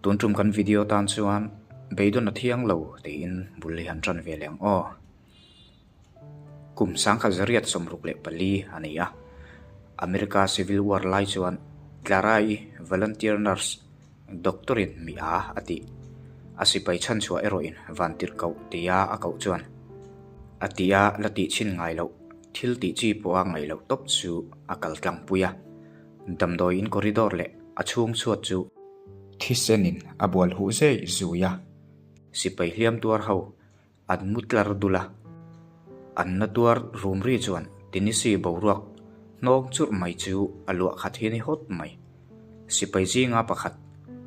Tun tum kan video tan chuan beidawn a thiang lo tiin bul hi han tan ve leh ang aw. Kum 1964 a ni a, America Civil War lai chuan Clara-i volunteer nurse Doctor-in mi a a tih. A sipai chhanchhuah erawhin vantirhkoh tia a koh chuan a tia la tih chhin ngai loh thil tih chi pawha ngaih loh tawp chu a kal tlangpui a. Damdawi in corridor leh a chhung chhuat chu thisenin a bual huh zei zui a. Sipai hliam tuar ho An mu tlar dul a, an na tuar rum ri chuan Tennessee boruak hnawng churh mai chu a luah khat hi a ni hawt mai. Sipai zinga pakhat,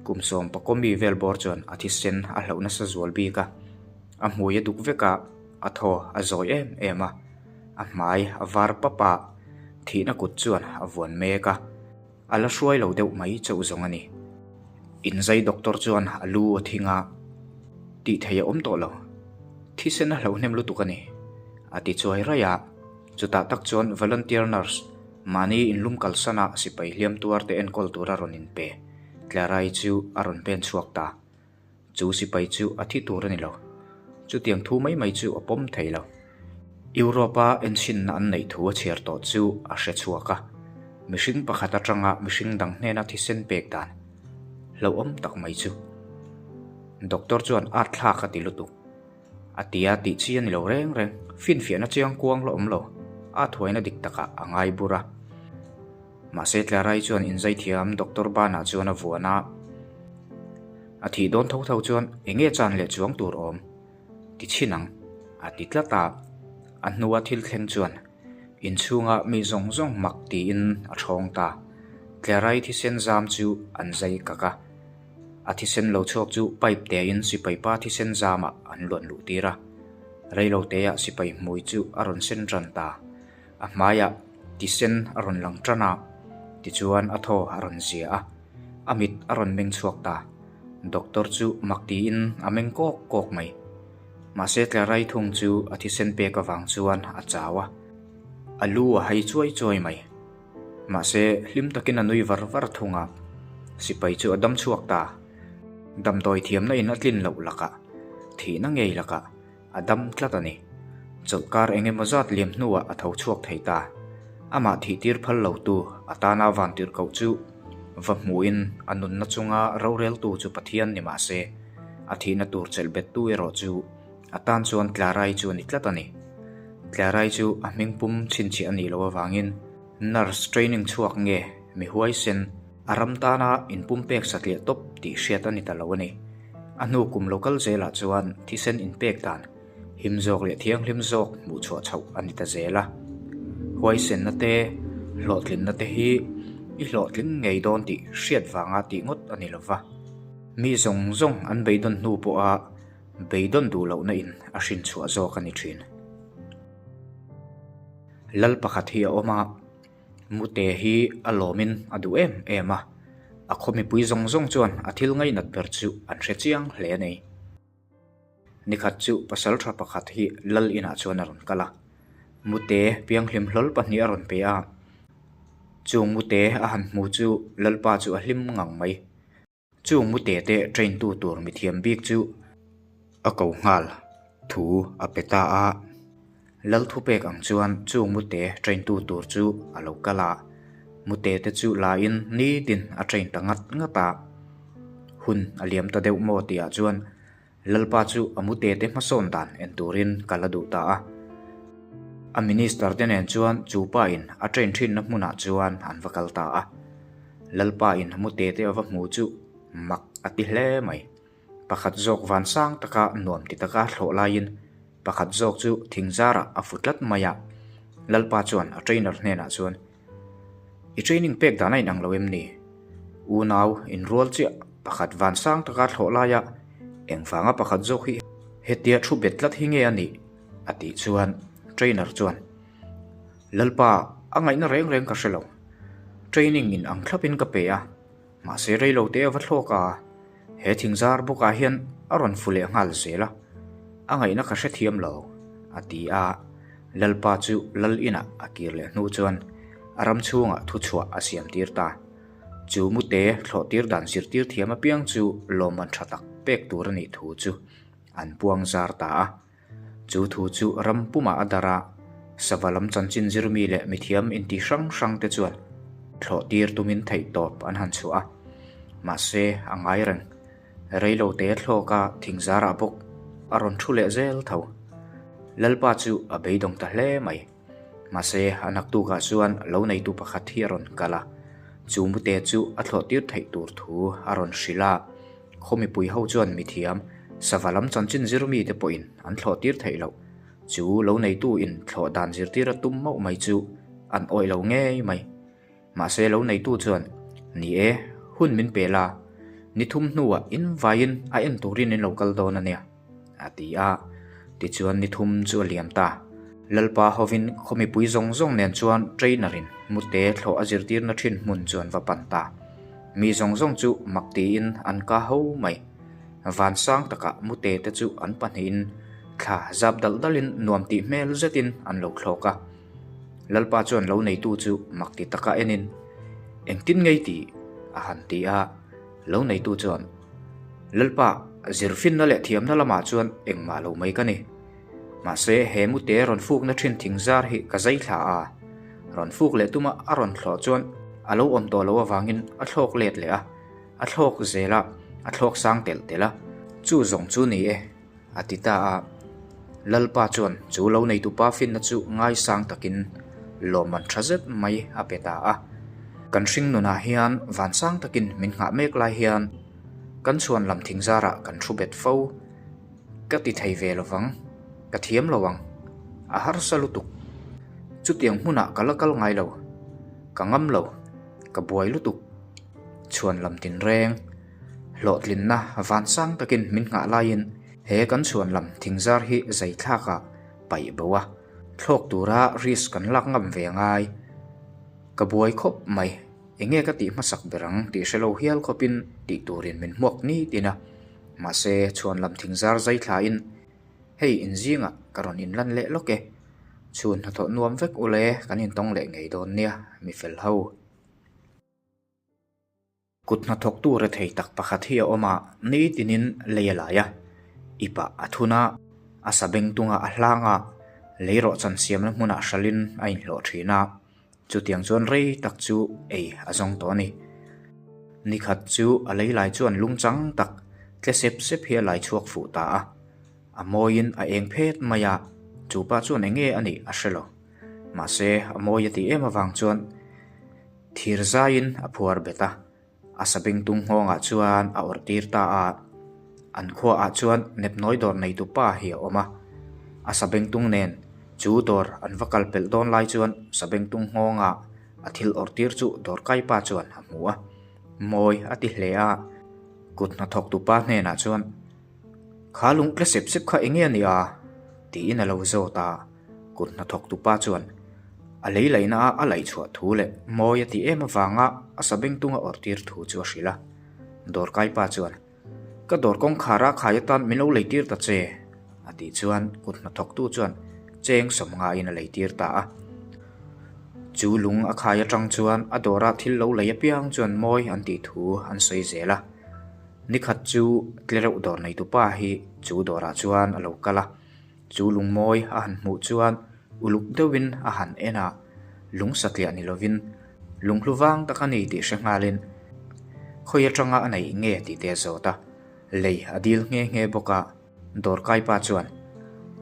kum sawm pakua mi vel bawr chuan a thisen a hlauh nasa zual bik a, a hmui a duk vek a, a thaw a zawi em em a, a hmai a var pap a, thihna kut chuan a vuan mek a. A la hruai lo deuh mai chauh zawng a ni. Inzai doctor chuan a lu a thing a, tih theih a awm tawh lo. Thisen a hlauhnem lutuk a ni, a ti chuai raih a. Chutah tak chuan volunteer nurse mahni inlum kalsana sipai hliam tuar te enkawl tura rawn inpe Clara-i chu a rawn pen chhuak ta. Chu sipai chu a thi tur a ni lo. Chutiang thu mai mai chu a pawm thei lo. Europe-a enchhinna an neih thu a chhiar tawh chu a hre chhuak a. Mihring pakhat atanga mihring dang hnena thisen pek dan hlauhawm tak mai chu. Doctor chuan art thlak a ti lutuk. A tia tih chi a ni lo reng reng. Finfiahna chiang kuang la awm lo. A thuaina dik takah a ngai bur a. Mahse Clara-i chuan inzaithiam Doctor Bana chuan a vuan a, a thih dawn tho tho chuan eng nge chan leh chuang tur awm ti chhin ang a ti tlat a, a hnua thil thleng chuan inchhunga mi zawng zawng mak tiin a thawng ta. Clara-i thisen zam chu an zai kak a, a thisen lo chhuak chu pipe tein sipai pa thisen zamah an luan luh tir a, reiloteah sipai hmui chu a rawn sen ran ta. A hmaiah tisen a rawn lang tan a, tichuan a thaw a rawn zia a, a mit a rawn meng chhuak ta. Doctor chu mak tiin a meng kawk kawk mai. Mahse Tlarai thung chu a thisen pek avang chuan a chau a, a lu a hai chuai chuai mai. Mahse hlim takin a nui var var thung a, sipai chu a dam chhuak ta. Damdawi thiamna in a tlin loh lakah, thihna ngei lakah, A dam tlat a ni. Chawlhkar eng emaw zat liam hnuah a tho chhuak thei ta. Amah thihtir phal lotu a tana vantirh koh chu va hmuhin a nunna chunga roreltu chu Pathian ni mah se, a thihna tur chelhbettu erawh chu a tan chuan Tlarai chu a ni tlat a ni. Tlarai chu a hmingpum chhinchhiah a nih loh avangin nurse training chhuak nge mi huaisen A ram tana inpumpek satliah tawp tih hriat a ni ta lo a ni. A hnu kum lo kal zelah chuan thisen inpek dan him zawk leh thianghlim zawk hmuh chhuah chhoh a ni ta zel a. Huaisenna te, hlawhtlinna te hi i hlawhtling ngei dawn tih hriat vanga tih ngawt a ni lo va. Mi zawng zawng an beidawn hnu pawha beidawn duh lohna in a hrin chhuah zawk a ni thin. Lal pakhat hi a awm a. Mute hi a lawmin a duh em em a, a khaw mipui zawng zawng chuan a thil ngainat ber chu an hre chiang hle a ni. Nikhat chu pasal tha pakhat hi lal inah chuan a rawn kal a, Mute pianghlim hlawl pahnih a rawn pe a, chung Mute a han hmu chu lalpa chu a hlim ngang mai. Chung mute te train tu tur mithiam bik chu a ko nghal thu a pe ta a. Lal thupek ang chuan chung mute train tu tur chu a lo kal a, mute te chu la in nitin a train ta ngat ngat a. Hun a liam ta deuh maw tih ah chuan Lalpa chu a mute te hmasawn dan en turin kal a duh ta a. A minister te nen chuan chu pa in a train thinna hmunah chuan an va kal ta a. Lalpa in a mute te a va hmu chu mak a ti hle mai. Pakhat zawk van sang taka nuam ti taka thlawh laiin pakhat zawk chu thing zarah a fu tlat mai a. Lalpa chuan a trainer hnenah chuan, I training pek dan a inang lo em ni? Unau inrual chiah pakhat van sang taka thlawh laia engvanga pakhat zawk hi hetia thu bet tlat hi nge a nih? a tih chuan trainer chuan, Lalpa, a ngaihna reng reng ka hre lo. Training in ang thlapin ka pe a, mahse reilo te a va thlawk a, he thingzar bawkah hian a rawn fu leh nghal zel a, a ngaihna ka hrethiam lo, a ti a. Lalpa chu lal inah a kir leh hnu chuan a ram chhungah thuchhuah a siam tir ta. Chu mute thlawh tir dan zirtir thiam apiang chu lawmman tha tak pek tur a nih thu chu an puang zar ta a. Chu thu chu ram pumah a darh a, sava lam chanchin zirmi leh mithiam inti hrang hrang te chuan thlawh tir tumin theihtawp an han chhuah a. Mahse, a ngai reng. Reilote thlawka thingzarah bawk a rawn thu leh zel tho. Lalpa chu a beidawng ta hle mai. Mahse, a naktukah chuan lo neitu pakhat hi a rawn kal a, chu mute chu a thlawh tir theih tur thu a rawn hrilh a. Khaw mipui ho chuan mithiam, sava lam chanchin zir mite pawhin an thlawh tir theih loh. Chu lo neitu in thlawh dan zirtir a tum mauh mai chu an awih lo ngei mai. Mahse lo neitu chuan, Ni e, hun min pe la, ni thum hnuah in vaiin a en turin in lo kal dawn a nia, a ti a. Tichuan ni thum chu a liam ta. Lalpa hovin khaw mipui zawng zawng nen chuan trainer in mute thlawh a zirtirna thin hmun chu an va pan ta. Mi zawng zawng chu mak tiin an ka ho mai. Van sang takah mute te chu an pahnihin thla zap dalh dalhin nuam tih hmel zetin an lo thlawk a. Lalpa chuan lo neitu chu mak ti taka enin, Engtin ngei tih? a han ti a. Lo neitu chuan, Lalpa, zirfinna leh thiamna lamah chuan engmah lo mai ka ni. Mahse, he mute rawn fukna thin thing zar hi ka zai thla a. Rawn fuk leh tuma a rawn thlawh chuan a lo awm tawh loh avangin a thlawk let leh a, a thlawk zel a, a thlawk sang telh telh a. Chu zawng chu ni e. A ti ta a. Lalpa chuan chu lo neitupa finna chu ngaisang takin lawmman tha zet mai a pe ta a. Kan hring nunah hian vansang takin min nghah mek lai hian kan chhuan lam thing zarah kan thu bet fo. Ka ti thei ve lovang, ka thiam lo ang, a harsa lutuk. Chutiang hmunah ka la kal ngai lo, ka ngam lo, ka buai lutuk. Chhuan lam tinreng. Hlawhtlinna vansang takin min nghah laiin he kan chhuan lam thingzar hi zai thlakah paih bo a, thlawk tura risk kan lak ngam ve ngai. Ka buai khawp mai, enge ka tih hmasak ber ang tih hre lo hial khawpin tih turin min hmuak ni tin a, mahse chhuan lam thingzar zai thlain hei inzingah ka rawn inlan leh lawk e, chhun hnathawh nuam vek ule kan intawng leh ngei dawn nia mi fel ho. Kut hnathawktu rethei tak pakhat hi a awm a, nitinin lei a lai a, ipah a thun a, a sabeng tungah a hlang a, lei rawhchan siamna hmunah hralhin a inhlawh thin a, chutiang chuan rei tak chu ei a zawng tawh a ni. Nikhat chu a lei lai chuan lungchang tak tle sep sep hi a lai chhuak fuh ta a, a mawiin a eng phet mai a, chu pa chuan eng nge a nih a hre lo. Mahse, a mawi a tih em avang chuan Thir zaiin a phuar bet a, a sabengtung nghawngah chuan a awrh tir ta a. An khuaah chuan nepnawi dawr neitu pa hi a awm a, a sabengtung nen chu dawr an va kal pelh dawn lai chuan sabengtung nghawngah a thil awrh tir chu dawrkai pa chuan a hmu a, mawi a ti hle a. Kut hnathawktu pa hnenah chuan, Kha lung tle sep sep kha eng nge a nih a? tiin a lo zawt a. Kut hnathawktu pa chuan a lei laihna a a laih chhuah thu leh mawi a tih em avanga a sabengtung a awrh tir thu chu a hrilh a. Dawrkai pa chuan, Ka dawr kawngkhar a khai atan min lo lei tir ta che, a tih chuan kut hnathawktu chuan cheng sawmngain a lei tir ta a. Chu lung a khai atang chuan a dawra thil lo lei apiang chuan mawi an tih thu an sawi zel a. Nikhat chu tlereuh dawr neitu pa hi chu dawrah chuan a lo kal a. Chu lungmawi a han hmuh chuan uluk deuhin a han en a, lung satliah ni lovin lunghlu vang tak a ni tih hre nghalin khawi atanga a neih nge tih te a zawt a, lei a dil nghe nghe bawk a. Dawrkai pa chuan,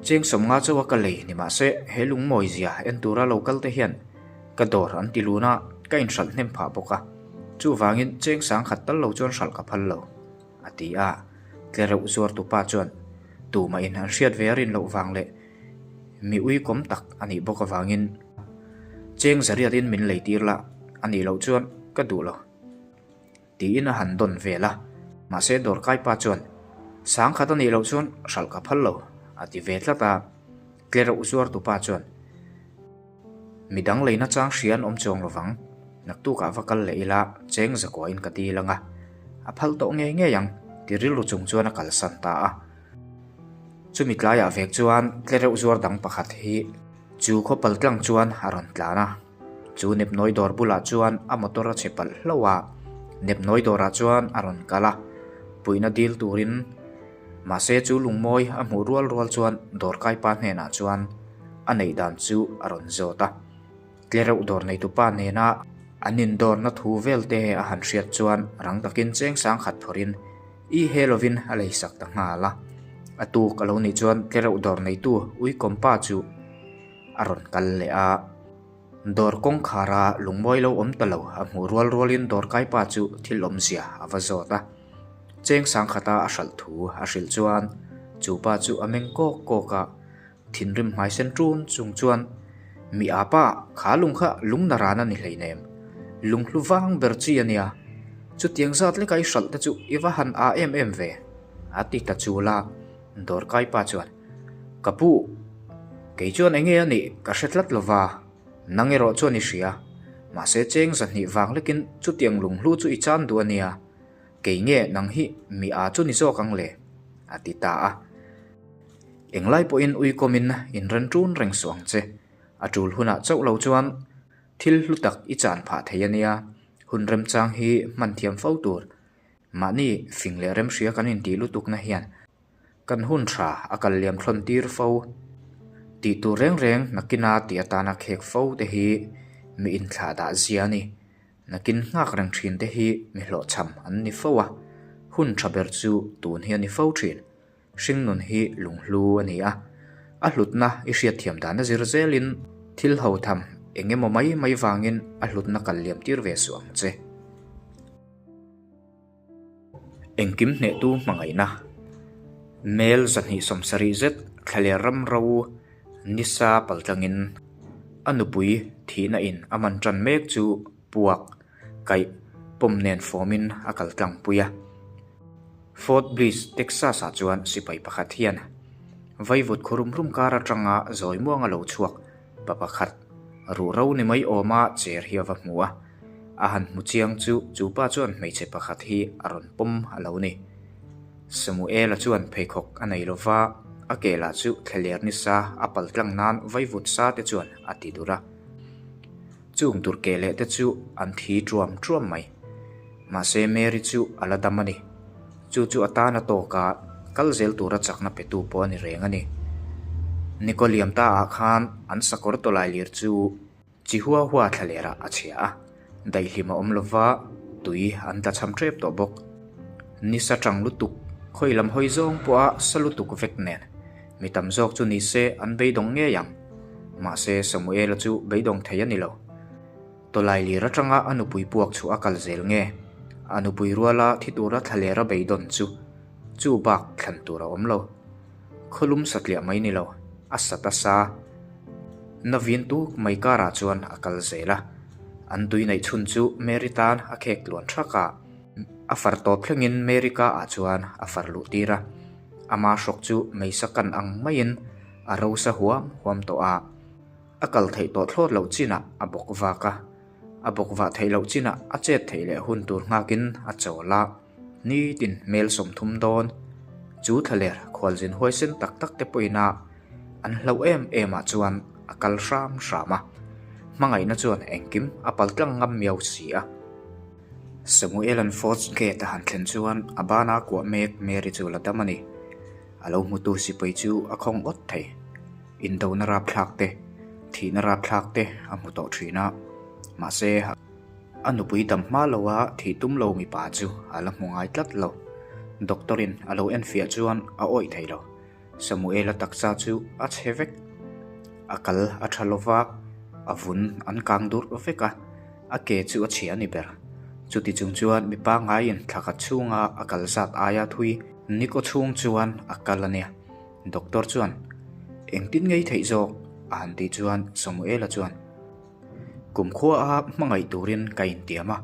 Cheng sawmnga chauha ka lei ni mahse he lungmawi zia en tura lo kal te hian ka dawr an ti lun a, ka inhralh hnem phah bawk a, chuvangin cheng sangkhat tal lo chuan hralh ka phal lo. A ti a, tlereuh zuartu pa chuan tumahin an hriat ve a rin loh vang leh mi uikawm tak a nih bawk avangin cheng zariatin min lei tir la a nih loh chuan ka duh lo tiin a han dawn vel a, mahse dawrkai pa chuan sangkhat a nih loh chuan hralh ka phal lo a ti ve tlat a, tlereuh zuartu pa chuan. Midang leina chang hria an awm chuang lovang, naktukah va kal leh ila cheng zakuain ka dil anga, a phal tawh ngei ngei ang ti rilru chung chuan a kalsan ta a. Chumi tlaiah vek chuan tlereuh zuar dang pakhat hi chu khaw paltlang chuan a rawn tlan a, chu nepnawi dawr bulah chuan a motor a chhe palh hlauh a. Nepnawi dawrah chuan a rawn kal a, puihna dil turin. Mahse chu lungmawi a hmuh rual rual chuan dawrkaipa hnenah chuan a neih dan chu a rawn zawt a. Tlereuh dawr neitupa nena an indawrna thu vel te a han hriat chuan rang takin cheng sang khat phawrhin i he lovin a leisak ta nghal a. A tuk a lo nih chuan tlereuh dawr neitu uikawmpa chu a rawn kal leh a. Dawr kawngkhara lungmawi lo awm ta lo a hmuh rual rualin dawrkaipa chu thil awmzia a va zawt a. Cheng sang khata a hralh thu a hrilh chuan chu pa chu a meng kawk kawk a. Thinrim hmai sen ṭun chung chuan, Mi apa, kha lung kha lung na ran a ni hleinem. Lung hlu vang ber chi a nia. Chutiang zat leka i hralh te chu i va han a em em ve, a ti ta chul a. Dawrkai pa chuan, Ka pu, kei chuan enge a nih ka hre tlat lo va, nang erawh chuan i hria. Mahse cheng zahnih vang lekin chutiang lung hlu chu i chan duh a nia. Kei nge nang hi mi a chu ni zawk ang le? a ti ta a. Englai pawhin uikawmin inren ṭun reng suh ang che. A ṭul hunah chauh lo chuan thil hlu tak i chan phah thei a nia, hun remchang hi hman thiam fo tur. Mahni fing leh remhria kan intih lutukna hian kan hun tha a kal liam thlawn tir fo. Tih tur reng reng nakina tih atana khek fo te hi mi inthlah dah zia a ni. Nakin nghak reng thin te hi mi hlawhchham an ni fo a, hun tha ber chu tun hi a ni fo thin. Hringnun hi lunghlu a ni a, a hlutna i hriatthiam dan a zir zelin thil ho tham eng emaw mai mai vangin a hlutna kal liam tir ve suh ang che. Engkim hnehtu hmangaihna Mel 270 zet thlaler ram ro nisa paltlangin a nupui thihna in a man tan mek chu puak kaih pawm nen fawmin a kal tlangpui a. Fort Bliss, Texas-ah chuan sipai pakhat hian vaivut khaw rum rum kar atanga zawi muanga lo chhuak pa pakhat ruhro ni mai awma chair hi a va hmu a. A han hmu chiang chu chu pa chuan hmeichhe pakhat hi a rawn pawm a lo ni. Samuela chuan pheikhawk a nei lova, a ke lah chu thlaler nisa a pal tlang nan vaivut sa te chuan a ti dur a. Chung tur ke leh te chu an thi ṭuam ṭuam mai. Mahse Mary chu a la dam a ni. Chu chu a tan a tawk a, kal zel tura chakna petu pawh a ni reng a ni. Nikawliam ta ah khan an sakawr tawlai lir chu chi hua hua thlaler ah a chhia a, daihlim a awm lova, tui an tla cham ṭep tawh bawk. Nisa ṭang lutuk, khawi lam hawi zawng pawha sa lutuk vek nen Mi tam zawk chu ni se an beidawng ngei ang. Mahse Samuela chu beidawng thei a ni lo. Tawlai lir atanga a nupui puak chhuah a kal zel nge? A nupui ruala thi tura thlalera beidawn chu chu bak thlan tur a awm lo. Khawlum satliah mai ni lo, a sat a sa. Na vin tuk mai karah chuan a kal zel a. An tui neih chhun chu Mary tan a khek tluan thak a. A far tawp thlengin Mary ka ah chuan a far luh tir a. Ama hrawk chu meisa kan ang maiin a rosa huam huam tawh a, a kal theih tawh thlawt loh chinah a bawk vak a, a bawk vah theih loh chinah a chet theih leh hun tur nghakin a chawl a, nitin hmel 30 dawn. Chu thlaler khualzin huaisen tak tak te pawhin a an hlauh em em ah chuan a kal hram hram a, hmangaihna chuan engkim a paltlang ngam miau si a. Samuela'n Ford's Gate a han thlen chuan a bana kuah mek Mary chu la dam a ni. A lo hmutu sipai chu a khawng awt thei. Indona rapthlak te, thihna rapthlak te a hmu tawh thin a. Mahse, a nupui dam hma loa thih tum lo mipa chu a la hmu ngai tlat lo. Doctor-in a lo enfiah chuan a awih thei lo. Samuela taksa chu a chhe vek. A kal a tha lo va, a vun an kang durh vek a, a ke chu a chhia a ni ber. Chuti chung chuan mi pangaiin thla khat chhunga a kal zat aia thui nikaw chhung chuan a kal a nia. Doctor chuan, Engtin ngei theih zawk? a han tih chuan Samuela chuan, Kumkhua a hmangaih turin ka intiam a,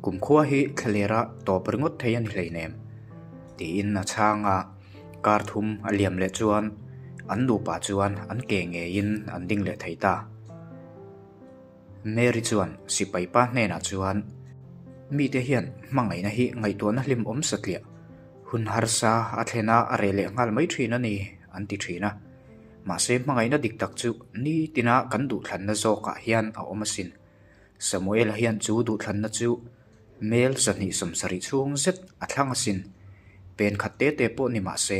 kumkhua hi thlalera tawp ringawt thei a ni hleinem, tiin a chhang a. Kar thum a liam leh chuan an nupa chuan an ke ngeiin an ding leh thei ta. Mary chuan sipai pa hnenah chuan, Mite hian hmangaihna hi ngaihtuahna hlim awm satliah, hun harsa a thlen a a reh leh nghal mai thin a ni, an ti thin a. Mahse hmangaihna dik tak chu nitina kan duhthlanna zawkah hian a awm asin. Samuela hian chu duhthlanna chu. Mel 270 chhung zet a thlang asin. Pen khat te te pawh ni mah se,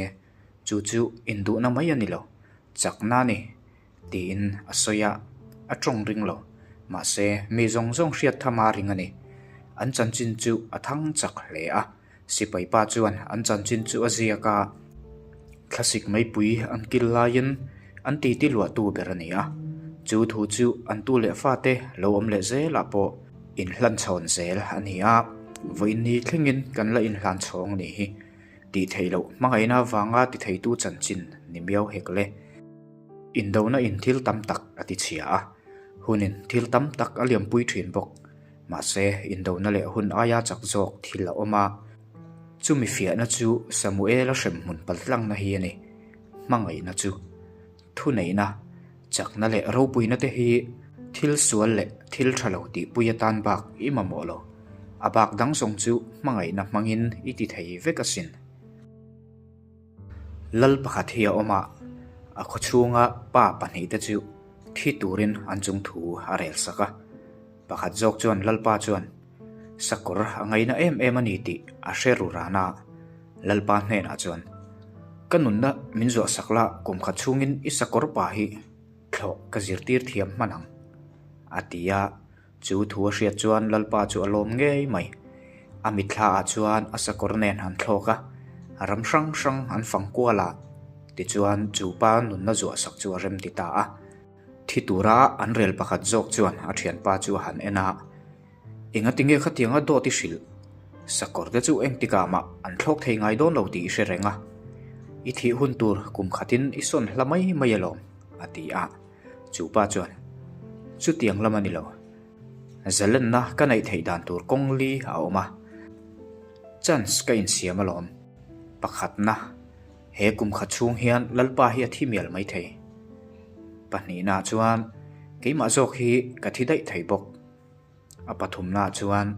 chu chu induhna mai a ni lo, chakna a ni, tiin a sawi a, a tawng ring lo. Mahse, mi zawng zawng hriat tham a ring a ni. An chanchin chu a thang chak hle a. Sipai pa chuan an chanchin chu a ziak a, thlasik meipui an kil laiin an titi luahtu ber a ni a, chu thu chu an tu leh fate lo awm leh zelah pawh inhlan chhawn zel a ni a, vawiin thlengin kan la inhlan chhawng a nih hi tih theih loh hmangaihna avanga ti theitu chanchin ni miau hek le. Indona in thil tam tak a ti chhia a, hunin thil tam tak a liampui thin bawk. Mahse, indona leh hun aia chak zawk thil a awm a. Chumi fiahna chu Samuela hremhmun paltlangna hi a ni. Hmangaihna chu thuneihna, chakna leh ropuina te hi thil sual leh thil tha lo tihpui atan bak i mamawh lo. A bak dang zawng chu hmangaihna hmangin i ti thei vek asin. Lal pakhat hi a awm a, a khawchhunga pa pahnihte chu thi turin an chung thu a rel sak a. Pakhat zawk chuan Lalpa chuan sakawr a ngaina em em a ni tih a hre ru ran a, Lalpa hnenah chuan, Ka nunna min zuah sak la, kum khat chhungin i sakawr pa hi thlawh ka zirtir thiam hman ang, a ti a. Chu thu a hriat chuan Lalpa chu a lawm ngei mai. A mitthla ah chuan a sakawr nen an thlawk a, ram hrang hrang an fang kual a, tichuan chu pa nunna zuah sak chu a rem ti ta a. Thi tura an rel pakhat zawk chuan a thianpa chu a han en a, Engati nge khatianga dawt i hrilh? Sakawr te chu engtikah mah an thlawk thei ngai dawn lo tih i hre reng a, i thih hun tur kum khatin i sawn hla mai mai alawm, a ti a. Chu pa chuan, Chutiang lam a ni lo. Zalenna ka neih theih dan tur kawng li a awm a, chance ka insiam alawm. Pakhatna. He kum khat chhung hian Lalpa hi a thi mial mai thei. Pahnihnaah chuan keimah zawk hi ka thi daih thei bawk. A pathumnaah chuan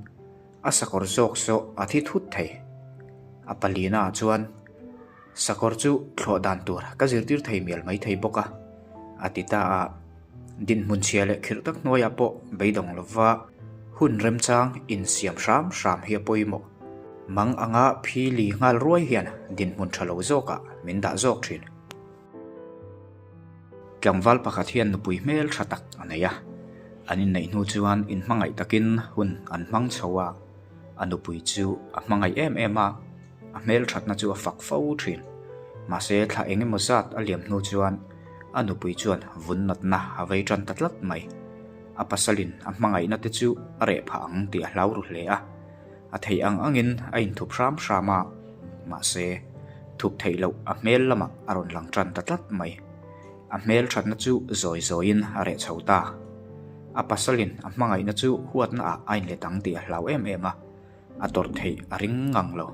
a sakawr zawk saw a thi thut thei. A palinaah chuan sakawr chu thlawh dan tur ka zirtir thei mial mai thei bawk a, a ti ta a. Dinhmun chhia leh khirh tak hnuaiah pawh beidawng lova hun remchang insiam hram hram hi a pawimawh. Mang anga phili nghal ruai hian dinhmun tha lo zawkah min dah zawk thin. Tlangval pakhat hian nupui hmel tha tak a nei a, an inneih hnu chuan inhmangaih takin hun an hmang chho a, a nupui chu a hmangaih em em a. A hmelthatna chu a fak fo thin. Mahse thla eng emaw zat a liam hnu chuan a nupui chuan vun natna a vei tan ta tlat mai. A pasalin a hmangaihna te chu a reh phah ang tih a hlau ru hle a. A theih ang angin a inthup hram hram a, mahse thup theih loh a hmel lamah a rawn lang tan ta tlat mai. A hmelthatna chu zawi zawiin a reh chho ta. A pasalin a hmangaihna chu huatna ah a inlet ang tih a hlau em em a. A tawrh theih a ring ngang lo.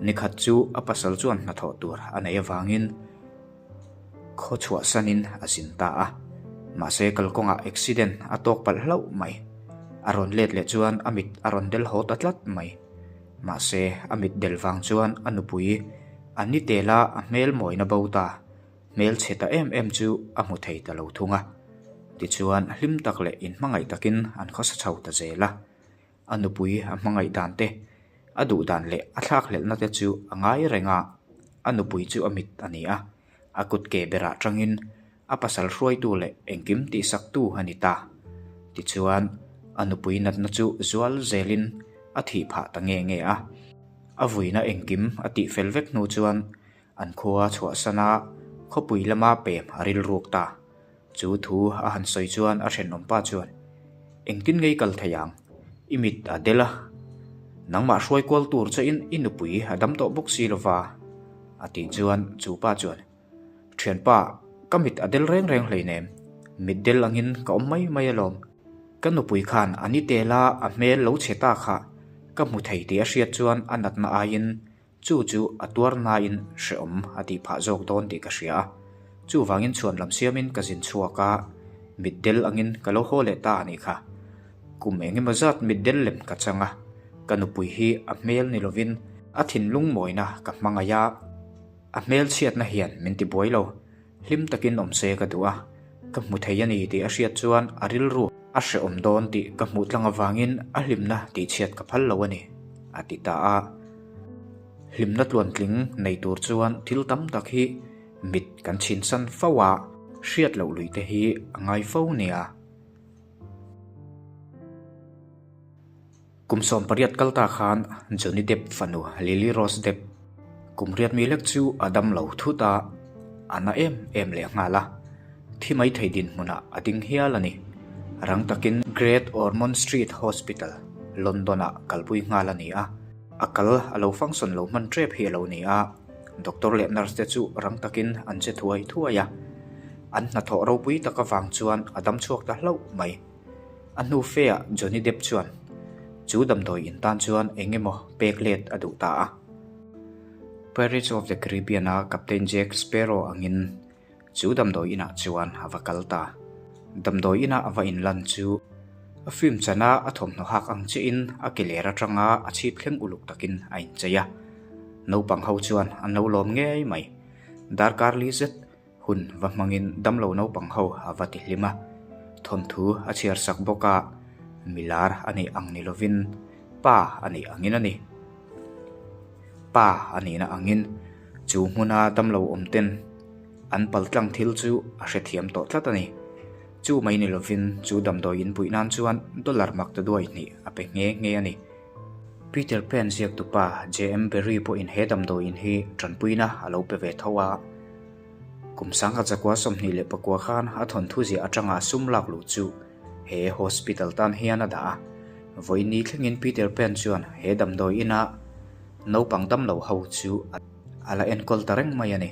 Nikhat chu a pasal chuan hnathawh tur a neih avangin khaw chhuahsanin a zin ta a. Mahse kalkawngah accident a tawk palh hlauh mai. A rawn let leh chuan a mit a rawn del haw ta tlat mai. Mahse a mit del vang chuan a nupui a ni tela a hmel mawina bo ta, hmel chhe ta em em chu a hmu thei ta lo thung a. Tichuan hlim tak leh inhmangaih takin an khawsa chho ta zel a. A nupui a hmangaih dan te, a duh dan leh a thlakhlelhna te chu a ngai reng a, a nupui chu a mit a ni a, a kut ke berah tangin a pasal hruaitu leh engkim tihsaktu a ni ta. Tichuan, a nupui natna chu zual zelin a thih phah ta nge nge a. A vuina engkim a tihfel vek hnu chuan an khua chhuahsan a, khawpui lama pem a rilruk ta. Chu thu a han sawi chuan a thenawm pa chuan, Engtin ngei kal thei ang? I mit a del a, nangmah hruai kual tur chein i nupui a dam tawh bawk si lova, a tih chuan chu pa chuan, Thianpa, ka mit a del reng reng hleinem, mit del angin ka awm mai mai alawm. Ka nupui khan a ni tela a hmel lo chhe ta kha ka hmu thei tih a hriat chuan a natna aiin Chu chu a tuar nain hrehawm a tih phah zawk dawn tih ka hria a, chuvangin chhuan lam siamin ka zin chhuak a, mitdel angin ka lo haw leh ta a nih kha. Kum eng emaw zat mitdel lem ka chang a, ka nupui hi a hmel ni lovin a thinlung mawina ka hmangaih a, a hmel chhiatna hian min ti buai lo, hlim takin awm se ka duh a, ka hmu thei a ni tih a hriat chuan a rilru. A hrehawm dawn tih ka hmuh tlang avangin a hlimna tihchhiat ka phal lo a ni, a ti ta a. Hlimna tluantling nei tur chuan thil tam tak hi mit kan chhinsan fo a, hriat loh luih te hi a ngai fo nia. Kum 18 kal ta khan Johnny Depp fanu Lily Rose Depp kum riat mi lek chu a dam lo thut a, a na em em leh nghal a, thi mai thei dinhmunah a ding hial a ni. Rang takin Great Ormond Street Hospital, London-ah kalpui nghal a ni a, a kal a lo function lo hman tep hi a lo ni a, doctor leh nurse te chu rang takin an che thuai thuai a, an hnathawh ropui tak avang chuan a dam chhuak ta hlauh mai. A hnu feah Johnny Depp chuan chu damdawi in tan chuan eng emaw pek let a duh ta a. Pirates of the Caribbean-a Captain Jack Sparrow angin chu damdawi inah chuan a va kal ta. Damdawi ina a va inlan chu a film chana a thawmhnaw hak ang chiahin a ke ler atanga a chhip thleng uluk takin a inchei a. Naupang ho chuan an lo lawm ngei mai. Darkar li zet Hun va hmangin damlo naupang ho a va ti hlim a, thawnthu a chhiar sak bawk a, milar a nih ang ni lovin pa a nih angin a ni. Pa a nihna angin chu hmuna damlo awm ten an paltlang thil chu a hrethiam tawh tlat a ni. Chu mai ni lovin chu damdawi inpuih nan chuan dollar mak ta duai hnih a pe nghe nghe a ni. Peter Pan ziaktupa JM Barrie pawhin he damdawiin hi tanpuina a lo pe ve tho a. Kum sangkhat zakua 29 khan a thawnthu ziah atanga sum lak luh chu he hospital tan hian a dah a. Vawiin ni thlengin Peter Pan chuan he damdawi ina naupang damlo ho chu a la enkawl ta reng mai a ni.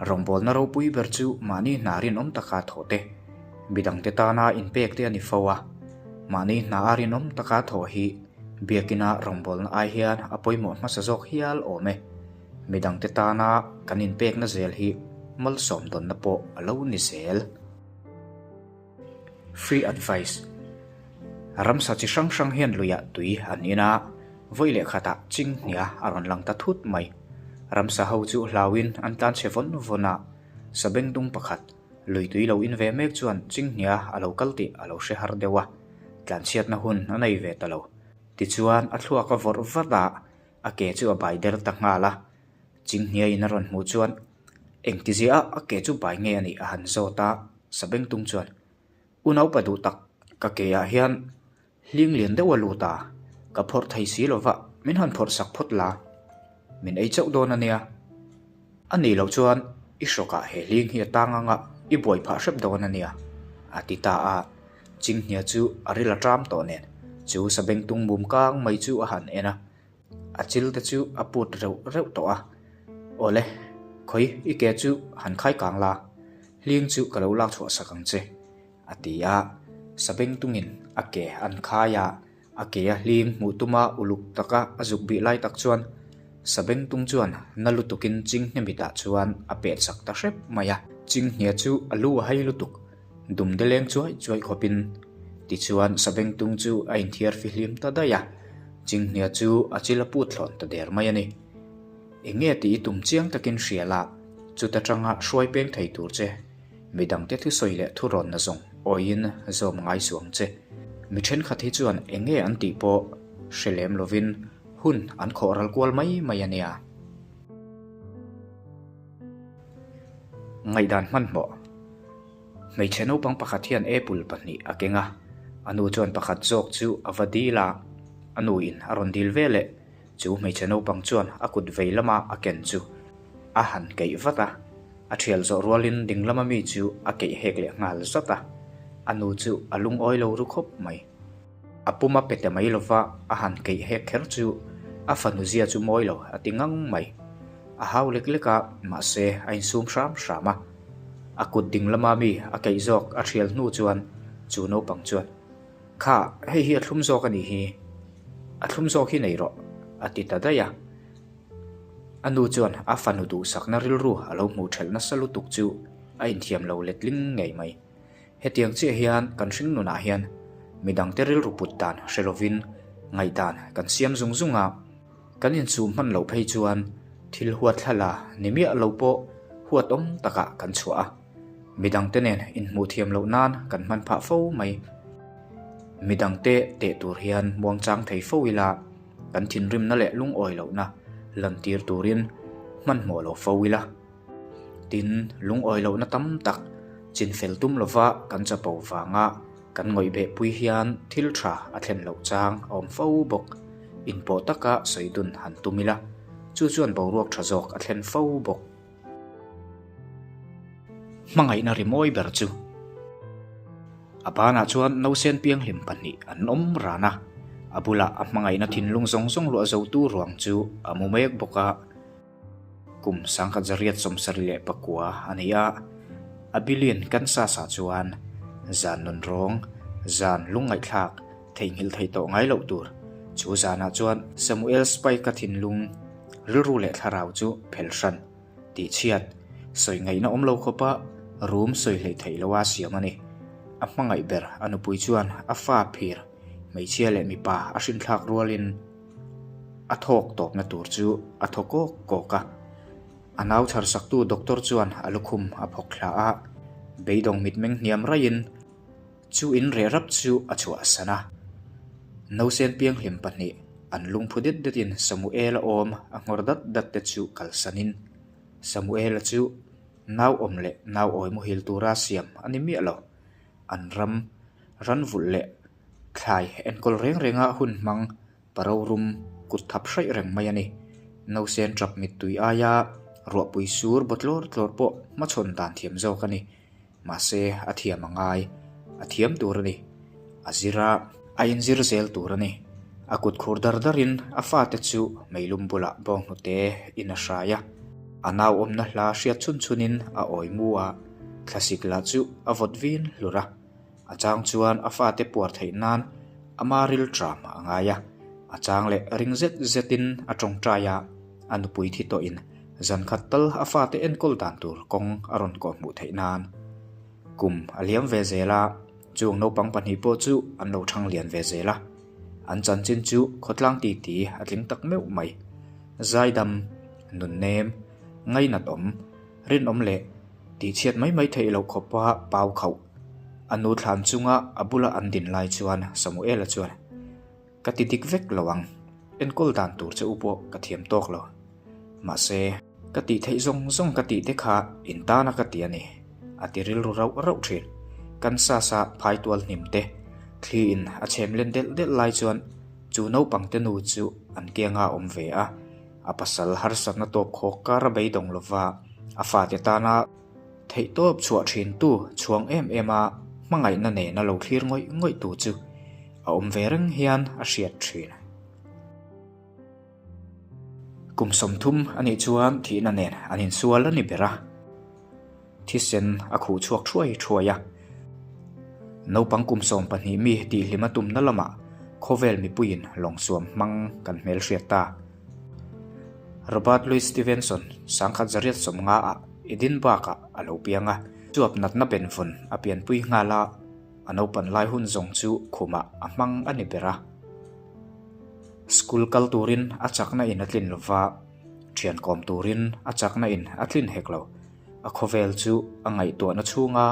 Rawngbawlna ropui ber chu mahni hna rinawm taka thawh te, midangte tana inpek te a ni fo a. Mahni hna a rinawm taka thawh hi biakina rawngbawlna ai hian a pawimawh hmasa zawk hial awm e. Midangte tana kan inpekna zel hi malsawm dawnna pawh a lo ni zel. Free advice, Ramsa chi hrang hrang hian luiah tui an in a, vawi leh khatah chinghnia a rawn lang ta thut mai. Ramsa ho chu hlauin an tlan chhe vawn vawn a, sabengtung pakhat lui tui lo in ve mek chuan chinghnia a lo kal tih a lo hre har deuh a, tlanchhiatna hun a nei ve ta lo. Tichuan a thluak a vawrh vat a, A ke chu a bai der ta nghal a, Chinghniain a rawn hmuh chuan engtizia a a ke chu bai nge a nih a han zawt a, Sabengtung chuan, Unaupa duh tak, ka ke ah hian hling lian deuh a lut a, ka phawrh thei si lo va, min han phawrh sak phawt la, min ei chauh dawn a nia. A nih loh chuan i hrawkah he hling hi a tang anga i buai phah hrep dawn a nia, a ti ta a. Chinghnia chu a ril a ṭam tawh nen chu sabengtung mum kang mai chu a han en a, a chil te chu a put reuh reuh tawh a. Awle, khawi i ke chu han khai kang la, hling chu ka lo lak chhuah sak ang che, a ti a. Sabengtungin a ke an khai a. A ke a hling hmuh tuma uluk taka a zuk bih lai tak chuan Sabengtung chuan na lutukin Chinghne mitah chuan a peh chak ta hrep mai a. Chinghne chu a lu a hai lutuk, dumde leng chuai chuai khawpin. Tichuan Sabengtung chu a inthiar fihlim ta daih a, Chinghne chu a chil a put thlawn ta der mai a ni. Eng nge tih i tum chiang takin hria la, chuta tanga hruai peng thei tur che. Midangte thusawi leh thurawnna zawng awiin zawm ngai suang che. Mi thenkhat hi chuan eng nge an tih pawh hre lem lovin hun an khawh ral kual mai mai a nia. Ngaihdan hmanhmawh. Hmeichhe naupang pakhat hian apple pahnih a keng a, a nu chuan pakhat zawk chu a va dil a, a nuin a rawn dil ve leh. Chu hmeichhe naupang chuan a kut vei lama a ken chu a han keih vat a, a thial zawh rualin ding lama mi chu a keih hek leh nghal zat a, a nu chu a lungawi lo ru khawp mai. A pum a pete mai lova a han keih hek kher chu a fanu zia chu mawi lo a ti ngang mai. A hau lek lek a, mahse a insum hram hram a. A kut ding lama mi a keih zawk a thial hnu chuan chu naupang chuan Kha, hei hi a thlum zawk a nih hi. A thlum zawk hi nei rawh, a ti ta daih a. A nu chuan a fanu duhsakna rilru a lo hmuh ṭhelh nasa lutuk chu a inthiam lo letling ngei mai. Hetiang chiah hian kan hring nunah hian midangte rilru put dan hre lovin ngaihdan kan siam zung zung a, kan insum hman loh phei chuan thil huat thlala ni miah lo pawh huat awm takah kan chhuah a. Midangte nen inhmuh thiam loh nan kan hman phah fo mai. Midangte teh tur hian muangchang thei fo ila, kan thinrimna leh lungawi lohna lantir turin hmanhmawh lo fo ila. Tin, lungawi lohna tam tak chinfel tum lova kan chapo vanga kan ngawihbehpui hian thil tha a thlen loh chang a awm fo bawk. Inpawh taka sawi dun han tum ila, chu chuan boruak tha zawk a thlen fo bawk. Hmangaihna rimawi ber chu a banah chuan nausen pianghlim pahnih an awm ran a, a bulah a hmangaihna thinlung zawng zawng luah zotu ruang chu a mu mek bawk a. Kum sangkhat zariat 79 a ni a, Abilene, Kansas-ah chuan zan nun rawng, zan lungngaihthlak theihnghilh theih tawh ngai loh tur. Chu zanah chuan Samuel Spike-a thinlung rilru leh thlarau chu phel hran, tihchhiat, sawi ngaihna awm lo khawpa rum sawi hleih theih loha siam a ni. A hmangaih ber a nupui chuan a fa phir, hmeichhia leh mipa a hrinthlak rualin a thawk tawpna tur chu a thaw kawk kawk a. A nau chharsaktu doctor chuan a lukhum a phawk thla a, beidawng mitmeng hniam raihin, Chu in reh rap chu a chhuahsan a. Nausen pianghlim pahnih an lungphu det detin Samuela awm a nghawr dat dat te chu kalsanin Samuela chu nau awm leh nau awi muhil tura siam a ni miah lo. An ram, ran vulh leh thlai enkawl reng renga hun hmang paro rum kut thap hraih reng mai a ni. Nausen tap mittui aia ruahpui sur baw tlawr tlawr pawh hmachhawn dan thiam zawk a ni. Mahse, a thiam a ngai. A thiam tur a ni. A zir a, a inzir zel tur a ni. A kut khur dar darin a fate chu meilum bulah bawnghnute in a hrai a. A nau awmna hla hriat chhun chhunin a awi mu a, thlasik lah chu a vawt vin hlur a. A chang chuan a fate puar theih nan ama rilṭam a ngai a, a chang leh ring zet zetin a tawngtai a, a nupui thi tawhin zan khat tal a fate enkawl dan tur kawng a rawn kawh hmuh theih nan. Kum a liam ve zel a, chung naupang pahnih pawh chu an lo thang lian ve zel a, an chanchin chu khawtlang titi a tling tak meuh mai. Zaidam, nunnem, ngainat awm, rinawm leh tihchhiat mai mai theih loh khawpa pau khauh. A nu thlan chunga a bula an din lai chuan Samuela chuan, Ka ti dik vek lo ang, enkawl dan tur che u pawh ka thiam tawk lo. Mahse, ka tih theih zawng zawng ka tih te kha in tana ka ti a ni, a ti rilru rauh rauh thin. Kansas-a phaitual hnim te thli in a chhem len delh delh lai chuan chu naupang te nu chu an kianga awm ve a, a pasal harsatna tawp khawk kar a beidawng lova a fate tana Theihtawp chhuah thintu chhuang em em a hmangaihna nena lo thlir ngawih ngawih tu chu a awm ve reng hian a hriat thin. Kum 30 a nih chuan thihna nen an insual a ni ber a, thisen a khuh chhuak thuai thuai a. Naupang kum 12 mi tihhlima tumna lamah khawvel mipuiin lawngsuam hmang kan hmelhriat ta. Robert Louis Stevenson 1950 ah Edinburgh ah a lo piang a, chuap natna benvawn a pianpui nghal a, a naupan lai hun zawng chu khumah a hmang a ni ber a. School kal turin a chakna in a tlin lova, thian kawm turin a chakna in a tlin hek lo. A khawvel chu a ngaihtuahna chhunga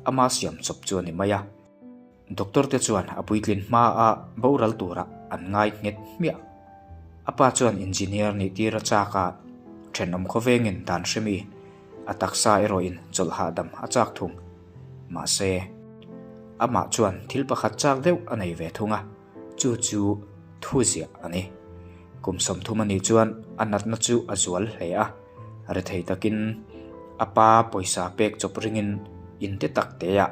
ama siam chawp chu a ni mai a. Doctor te chuan a puitlin hma a boral tura an ngai nghet hmiah. A pa chuan engineer nih tir a chak a, thenawm khawvengin dan hre mi, a taksa erawhin chawlh hahdam a chak thung. Mahse, amah chuan thil pakhat chak deuh a nei ve thung a, chu chu thu ziah a ni. Kum 30 a nih chuan a natna chu a zual hle a, rethei takin a pa pawisa pek chawp ringin in te tak te ah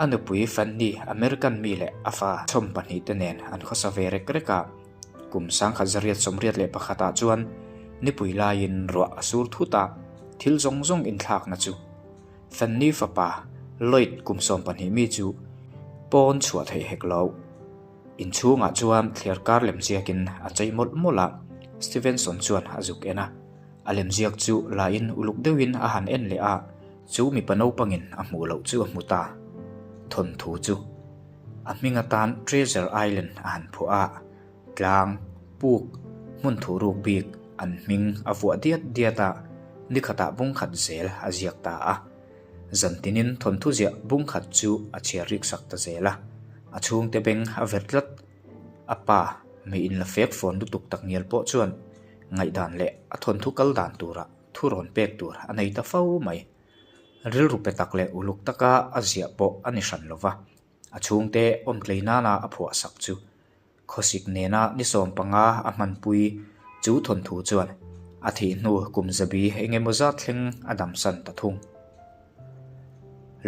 a nupui Fanny American mi leh a fa chhawm pahnih te nen an khawsa ve rek rek a. Kum 1981 ah chuan nipui laiin ruah a sur thut a, thil zawng zawng inthlakna chu Fanny fapa Lloyd kum 12 mi chu pawn chhuah theih hek lo. Inchhungah chuan thliar kar lemziakin a chei mawlh mawlh a, Stevenson chuan a zuk en a. A lemziak chu lain uluk deuhin a han en leh a, chu mipa naupangin a hmuh loh chu a hmu ta. Thawnthu chu a hming atan Treasure Island a han phuah a, tlang, puk, hmun thu ruk bik an hming a vuah diat diat a, nikhatah bungkhat zel a ziak ta a. Zantinin thawnthu ziah bungkhat chu a chhiar rik sak ta zel a. A chhungte beng a verh tlat. A pa, mi inla fek fawn lutuk tak ngial pawh chuan ngaihdan leh a thawnthu kal dan turah thu rawn pek tur a nei ta fo mai. Rilru pe tak leh uluk taka a ziah pawh a ni hran lo va, a chhungte awmtlei nana a phuah sak chu Khawsik nena ni 15 a hmanpui chu thawnthu chuan a thih hnu kum zabi eng emaw zat thleng a damsan ta thung.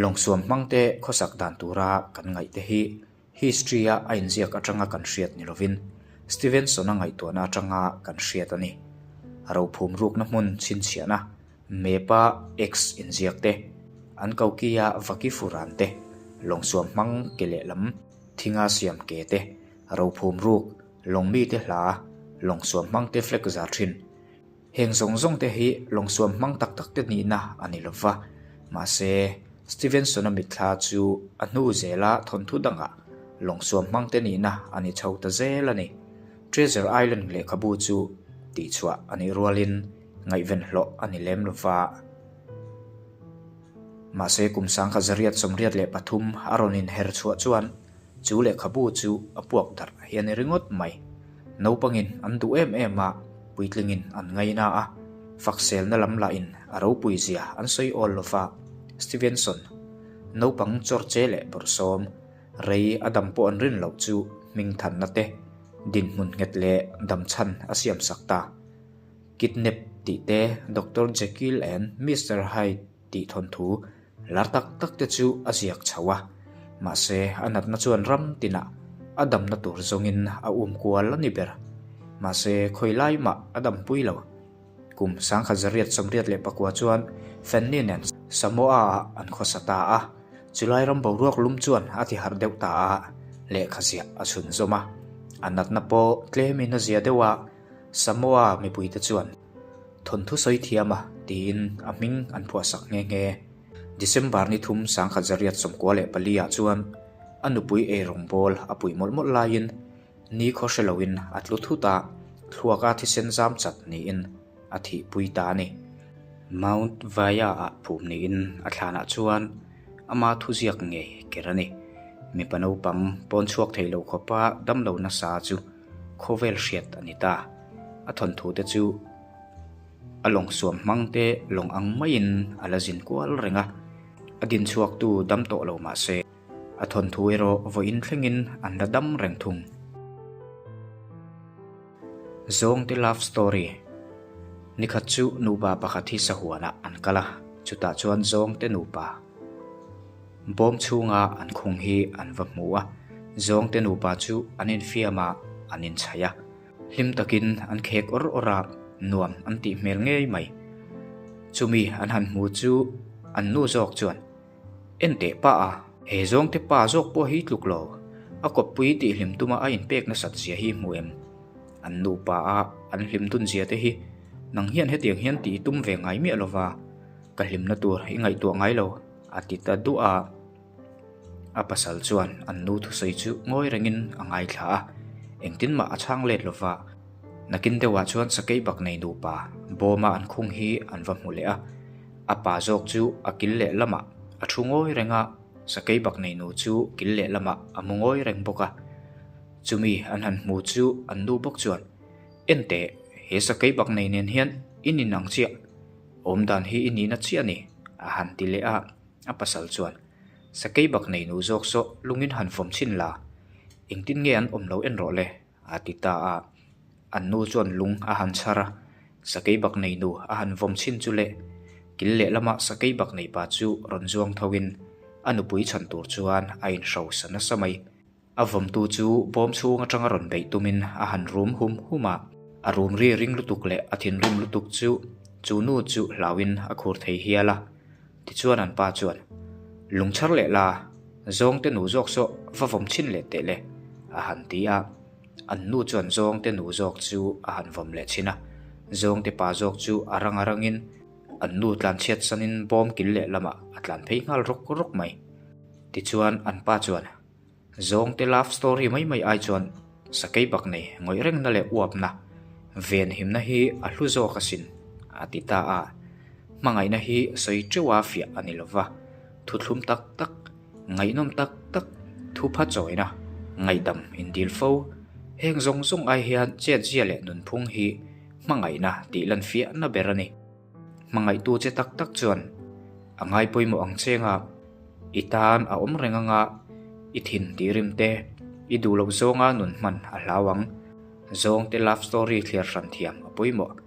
Lawngsuam hmangte khawsak dan tura kan ngaihte hi history-a a inziak atanga kan hriat ni lovin Stevenson-a ngaihtuahna atanga kan hriat a ni. Rophum rukna hmun chhinchhiahna map-a X inziak te, an kokia vaki furan te, lawngsuam hmang ke lehlam, Thinga siam ke te, rophum ruk, lawng mite hla, lawng suam hmang te flag zar thin. Heng zawng zawng te hi lawng suam hmang tak tak te nihna a ni lova, mahse Stevenson-a mitthla chu a hnu zela thawnthu dangah lawng suam hmang te nihna a ni chho ta zel a ni. Treasure Island lehkhabu chu tihchhuah a nih rualin ngaihven hlawh a ni lem lova. Mahse kum 1983 a rawn inher chhuah chuan chu lehkhabu chu a puak darh hi a ni ringawt mai. Naupangin an duh em em a, puitlingin an ngaina a, fakselna lam lahin a ropui zia an sawi awl lo va. Stevenson, naupang chawrche leh bawrhsawm, rei a dam pawh an rin loh chu hmingthanna te, dinhmun nghet leh damchhan a siamsak ta. Kidnap tih te, Doctor Jekyll and Mister Hyde tih thawnthu lar tak tak te chu a ziak chho a. Mahse, a natna chuan ram tinah a damna tur zawngin a um kual a ni ber. Mahse, khawi lai mah a dampui lo. Kum 1989 chuan Fanny nen Samoa-ah an khawsa ta a. Chulai ram boruak lum chuan a ti harh deuh ta a, lehkha ziah a chhunzawm a. A natna pawh tlemin a zia deuh a. Samoa mipuite chuan thawnthu sawi thiam a tiin a hming an phuahsak nghe nghe. December ni thum 1994 ah chuan a nupui eirawngbawl a puih mawlh mawlh laiin ni khaw hre loin a tlu thut a, thluaka thisen zam chat niin a thihpui ta a ni. Mount Vaea-ah phum niin a thlanah chuan ama thuziak ngei ker a ni. Mipa naupang pawn chhuak thei lo khawpa damlo nasa chu Khawvel hriat a ni ta. A thawnthu te chu a lawng suam hmang te lawng ang maiin a la zin kual reng a, a din chhuak tu dam tawh lo mah se a thawnthu erawh vawiin thlengin an la dam reng thung. Zawngte Love Story Nikhat chu nupa pakhat hi sahuanah an kal a, chutah chuan zawngte nupa. Bawm chhunga an khung hi an va hmu a, zawngte nupa chu an infiam a, an inchhaih a. Hlim takin an khek awr awr a, nuam an tih hmel ngei mai. Chumi an han hmu chu an nu zawk chuan, Enteh pa a, he zawngte pa zawk pawh hi tluk lo, a kawppui tih hlim tuma a inpek nasat zia hi hmu em? An nupa a an hlim dun zia te hi nang hian hetiang hian tih i tum ve ngai miah lova, Ka hlimna tur i ngaihtuah ngai lo, a ti ta duah a. A pasal chuan an nu thusawi chu ngawi rengin a ngaithla a, engtin mah a chhang let lova. Nakin deuhah chuan sakei bak nei nupa bawma an khung hi an va hmu leh a. A pa zawk chu a kil leh lamah a thu ngawi reng a, sakei bak nei nu chu kil leh lamah a mu ngawi reng bawk a. Chumi an han hmu chu an nu bawk chuan, Enteh, he sakei bak nei nen hian in inang chiah. Awm dan hi i nihna chiah a ni, a han ti leh a, a pasal chuan, Sakei bak nei nu zawk saw lungin han fawm chhin la, engtin nge an awm lo en rawh le, a ti ta a. An nu chuan lung a han chhar a, sakei bak nei nu a han vawm chhin chu le, kil lehlamah sakei bak nei pa chu rawn zuang tho in a nupui chhan tur chuan a inhrosa nasa mai. A vawmtu chu bawm chhung atanga rawn beih tumin a han rum hum hum a, a rum ri ring lutuk leh a thinrim lutuk chu chu nu chu hlauin a khur thei hial a. Tichuan an pa chuan, Lungchhar leh la, zawngte nu zawk saw va vawm chhin leh teh le, a han ti a. An nu chuan zawngte nu zawk chu a han vawm leh chhin a, zawngte pa zawk chu a rang a rangin an nu tlanchhiat sanin bawm kil leh lamah a tlan phei nghal rawk rawk mai. Tichuan an pa chuan, Zawngte love story mai mai ai chuan sakei bak nei ngawih rengna leh uapna ven himna hi a hlu zawk asin, a ti ta a. Hmangaihna hi sawi teuha fiah a ni lova, thuthlum tak tak, ngaihnawm tak tak. Thupha chawina, ngaihdam indil fo. Heng zawng zawng ai hian chetzia leh nunphung hi hmangaihna tih lan fiahna ber a ni. Hmangaihtu che tak tak chuan a ngai pawimawh ang cheng a, i tan a awm reng anga i thin tih rim te, i duh loh zawnga nun hman a hlau ang. Zawngte love story thliar hran thiam a pawimawh.